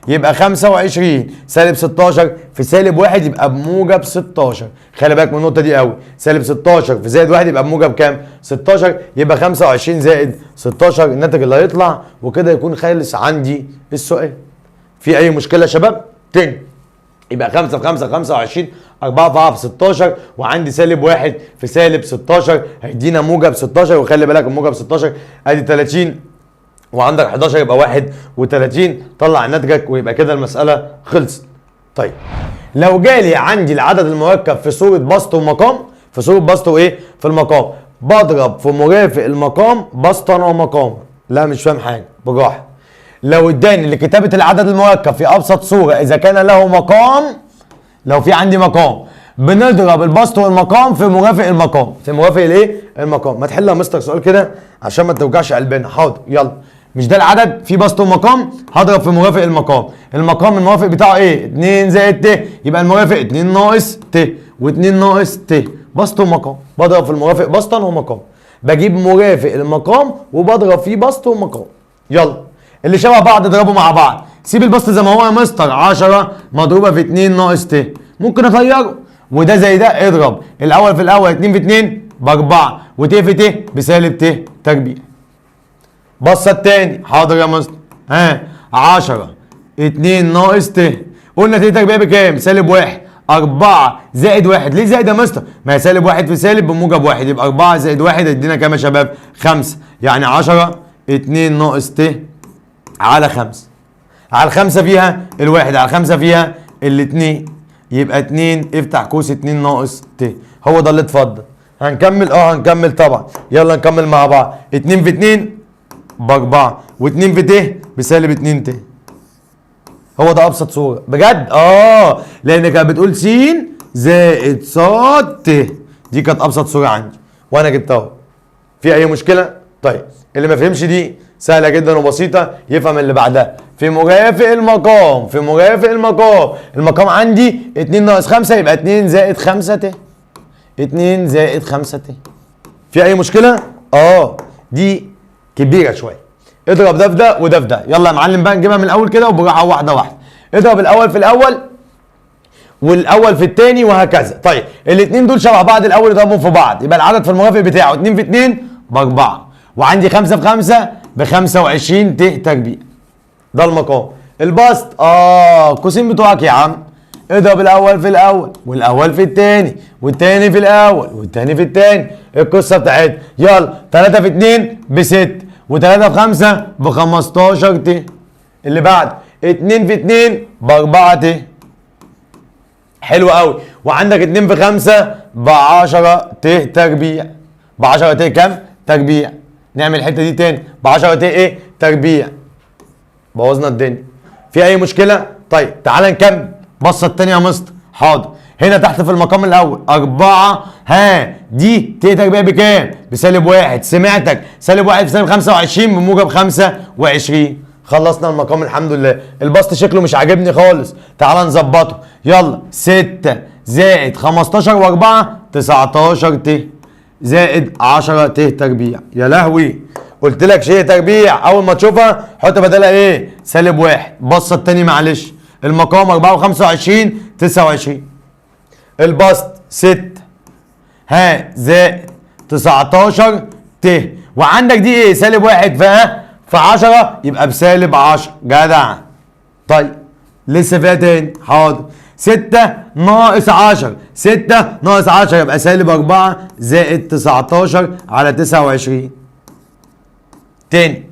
يبقى 25 سالب 16 في سالب 1 يبقى بموجب 16. خلي بالك من النقطة دي قوي، سالب 16 في زائد 1 يبقى بموجب كام؟ 16، يبقى 25 زائد 16 الناتج اللي هيطلع، وكده يكون خالص عندي السؤال. في أي مشكلة يا شباب؟ تاني يبقى 5 في 5 25، 4 في 4 في 16، وعندي سالب 1 في سالب 16 هيدينا موجب 16، وخلي بالك الموجب 16 ادي 30 وعندك 11 يبقى 31. طلع ناتجك ويبقى كده المسألة خلصت. طيب لو جالي عندي العدد المركب في صورة بسط ومقام، في صورة بسط وايه؟ في المقام، بضرب في مرافق المقام بسطا ومقاما. لا مش فاهم حاجة، بالراحة. لو اداني لكتابة العدد المركب في أبسط صورة إذا كان له مقام، لو في عندي مقام بنضرب البسط والمقام في مرافق المقام، في مرافق الايه؟ المقام. ما تحل يا مستر سؤال كده عشان ما توجعش قلبنا. حاضر يلا. مش ده العدد في بسط ومقام، هضرب في مرافق المقام. المقام الموافق بتاعه ايه؟ 2 زائد ت، يبقى المرافق 2 ناقص ت و2 ناقص ت، بسط ومقام. بضرب في المرافق بسطا ومقام، بجيب مرافق المقام وبضرب فيه بسط ومقام. يلا اللي شبه بعض اضربوا مع بعض. سيب البسط زي ما هو يا مستر، 10 مضروبة في 2 ناقص ت، ممكن اغيره، وده زي ده، اضرب الاول في الاول 2 في 2 ب4، وت في ت بسالب ت تربيع. بصة التاني، حاضر يا مستر، ها 10 2 ناقص ت، قلنا ت تربيع بكام؟ سالب 1، 4 زائد 1، ليه زائد يا مستر؟ ما هي سالب 1 في سالب بموجب 1، يبقى 4 زائد 1 هيدينا كام يا شباب؟ 5، يعني 10 2 ناقص ت على 5، على 5 فيها الواحد، على 5 فيها الاثنين، يبقى 2 افتح قوس 2 ناقص ت، هو ده اللي اتفضل. هنكمل؟ هنكمل طبعا، يلا نكمل مع بعض. 2 في 2 ب4، و2 في ت بسالب 2 ت، هو ده ابسط صوره بجد. لان كانت بتقول س زائد ص ت، دي كانت ابسط صوره عندي وانا جبتها. في اي مشكلة؟ طيب اللي ما فهمش دي سهلة جدا وبسيطة، يفهم اللي بعدها. في مرافق المقام، في مرافق المقام، المقام عندي 2 ناقص 5 يبقى 2 زائد 5 ت، 2 زائد 5 ت. في اي مشكلة؟ دي كبيرة شوية. اضرب ده في ده وده في ده. يلا يا معلم بقى نجيبها من الاول كده وبراحه واحدة واحدة. اضرب الاول في الاول والاول في الثاني وهكذا. طيب الاثنين دول شبه بعض، الاول اضربهم في بعض، يبقى العدد في المرافق بتاعه 2 في 2 ب4، وعندي 5 في 5 ب 25 ت تربيع. ده المقام. البسط القوسين بتوعك يا عم، اضرب الاول في الاول والاول في الثاني والثاني في الاول والثاني في الثاني، القصة بتاعتنا. يلا 3 في 2 ب 6، و3 في 5 ب 15 ت. اللي بعد 2 في 2 ب 4 ت، حلو قوي. وعندك 2 في 5 ب 10 ت تربيع، ب 10 ت كام؟ تربيع. نعمل الحتة دي تاني، ب 10 ت ايه؟ تربيع. بوظنا الدنيا. في اي مشكلة؟ طيب تعالى نكمل. بصة التانية يا مستر، حاضر. هنا تحت في المقام الاول 4، ها دي ت تربيع بكام؟ بسالب 1، سمعتك، سالب 1 في سالب 25 بموجب 25. خلصنا المقام الحمد لله. البسط شكله مش عاجبني خالص، تعالى نظبطه. يلا 6 زائد 15 و4 19 ت زائد 10 ت تربيع. يا لهوي قلت لك شيء تربيع، اول ما تشوفها حط بدلها ايه؟ سالب 1. بصة التاني معلش، المقام 4 و25 29، البسط 6 ها زائد 19 ت، وعندك دي ايه؟ سالب 1 في 10 يبقى بسالب 10. جدع. طيب لسه فيها تاني، حاضر. 6 ناقص 10، 6 ناقص 10 يبقى سالب 4 زائد 19 على 29. تاني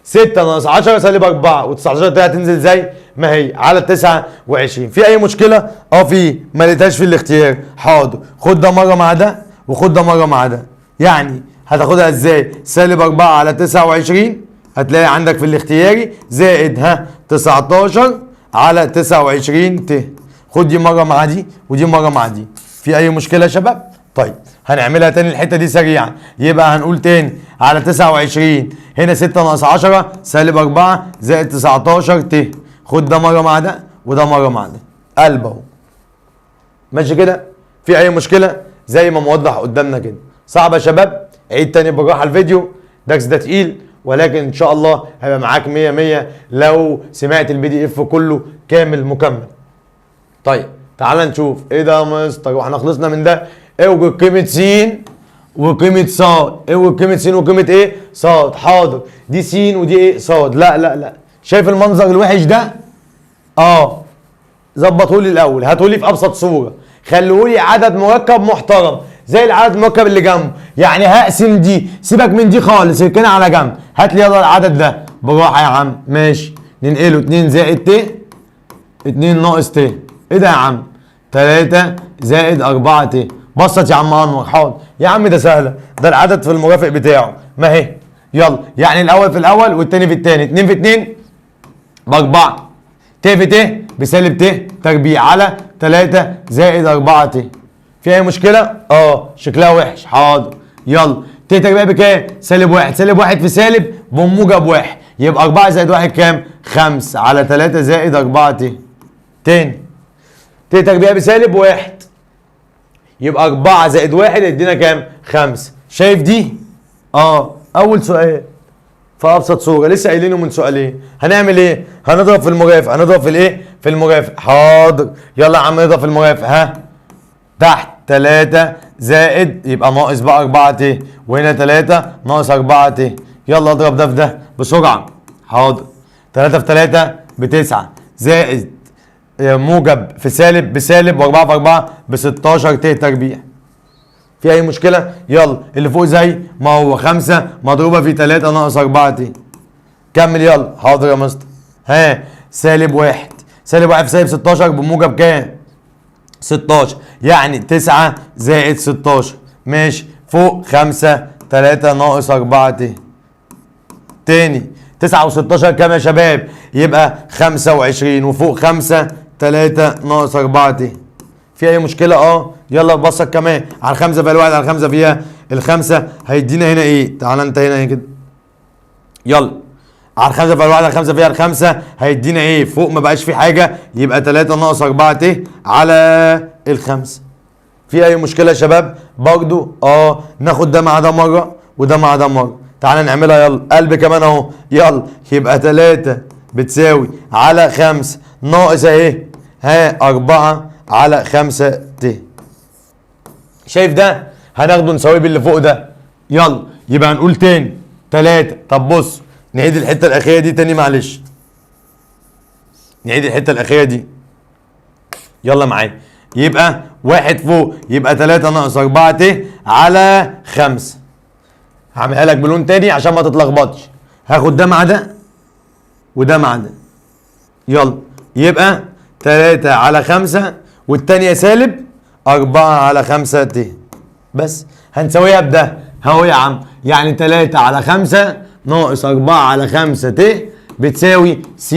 6 ناقص 10 سالب 4 و19 هتنزل زي ما هي على 29. في اي مشكلة؟ في، ما لقيتهاش في الاختيار. حاضر، خد ده مرة مع ده وخد ده مرة مع ده. يعني هتاخدها ازاي؟ سالب 4 على 29 هتلاقي عندك في الاختياري زائد ها 19 على 29 ت. خد دي مرة مع دي ودي مرة مع دي. في اي مشكلة يا شباب؟ طيب هنعملها تاني الحتة دي سريعا. يبقى هنقول تاني على 29، هنا 6 ناقص 10 سالب 4 زائد 19 ت. خد ده مرة مع ده وده مرة مع ده، قلب اهو. ماشي كده؟ في اي مشكلة؟ زي ما موضح قدامنا كده. صعب يا شباب؟ عيد تاني بالراحة الفيديو، درس ده تقيل ولكن ان شاء الله هيبقى معاك 100 100 لو سمعت ال PDF كله كامل مكمل. طيب تعال نشوف ايه ده يا مستر، واحنا خلصنا من ده. اوجد قيمة س وقيمه ص. اوجد قيمة س وقيمه ايه؟ ص. حاضر، دي س ودي ايه؟ ص. لا لا لا، شايف المنظر الوحش ده؟ ظبطهولي الاول، هاتولي في ابسط صوره، خلوهولي عدد مركب محترم زي العدد المركب اللي جنبه. يعني هقسم دي، سيبك من دي خالص، اركنها على جنب، هات لي يلا العدد ده بالراحة يا عم. ماشي، ننقله 2 زائد ت 2 ناقص ت. ايه ده يا عم؟ 3 زائد 4 ت. بسط يا عم انور. حاضر يا عم، ده سهلة، ده العدد في المرافق بتاعه ما هي. يلا يعني الاول في الاول والتاني في التاني، 2 في 2 ب4، ت في ت بسالب ت تربيع على 3 زائد 4 ت. في اي مشكلة؟ شكلها وحش. حاضر، يلا ت تربيع بكام؟ سالب 1، سالب 1 في سالب بموجب 1، يبقى 4 زائد 1 كام؟ 5 على 3 زائد 4 ت. تاني ت تربيع بسالب 1، يبقى 4 زائد 1 يدينا كام؟ 5. شايف دي؟ اول سؤال في ابسط صوره، لسه قايلينه من سؤالين. هنعمل ايه؟ هنضرب في المرافق، هنضرب في الايه؟ في المرافق. حاضر، يلا يا عم نضرب في المرافق. ها تحت 3 زائد، يبقى ناقص بقى 4 ت، وهنا 3 ناقص 4 ت. يلا اضرب ده في ده بسرعة. حاضر، 3 في 3 ب9 زائد موجب في سالب بسالب، و4 في 4 ب16 ت تربيع. في اي مشكلة؟ يلا اللي فوق زي ما هو 5 مضروبة في 3 ناقص 4 ت. كمل يلا. حاضر يا مستر. ها سالب 1، سالب 1 في سالب 16 بموجب كام؟ 16، يعني 9 زائد 16. ماشي، فوق 5 3 ناقص 4 ت. تاني 9 و16 كام يا شباب؟ يبقى 25، وفوق 5 3 ناقص 4 ت. في اي مشكلة؟ يلا بصك كمان على الخمسة فيها الواحد، على الخمسة فيها الخمسة، هيدينا هنا ايه؟ تعالى انت هنا كده. يلا على الخمسة فيها الواحد، على الخمسة فيها الخمسة، هيدينا ايه؟ فوق ما بقاش في حاجة، يبقى 3 ناقص 4 ت على الخمسة. في اي مشكلة يا شباب؟ برضو ناخد ده مع ده مرة وده مع ده مرة. تعالى نعملها يلا، قلب كمان اهو. يلا يبقى 3 بتساوي على 5 ناقص اهي ها 4 على 5 ت. شايف ده؟ هناخده نساويه باللي فوق ده. يلا يبقى هنقول تاني 3. طب بص نعيد الحتة الاخيرة دي تاني، معلش نعيد الحتة الاخيرة دي. يلا معايا، يبقى 1 فوق، يبقى 3 ناقص 4 ت على 5. هعملها لك بلون تاني عشان ما تتلخبطش. هاخد ده مع ده وده مع ده. يلا يبقى 3 على 5 والتانية سالب 4 على 5 ت. بس هنساويها بده اهو يا عم، يعني 3 على 5 ناقص 4 على 5 ت بتساوي س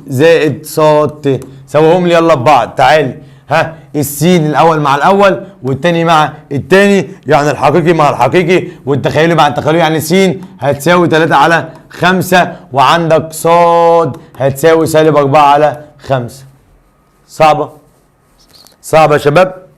زائد ص ت. ساويهم لي يلا ببعض. تعالي ها السين الاول مع الاول والتاني مع التاني، يعني الحقيقي مع الحقيقي والتخيلي مع التخيلي، يعني س هتساوي 3 على 5، وعندك ص هتساوي سالب 4 على 5. صعبة؟ صعبة يا شباب؟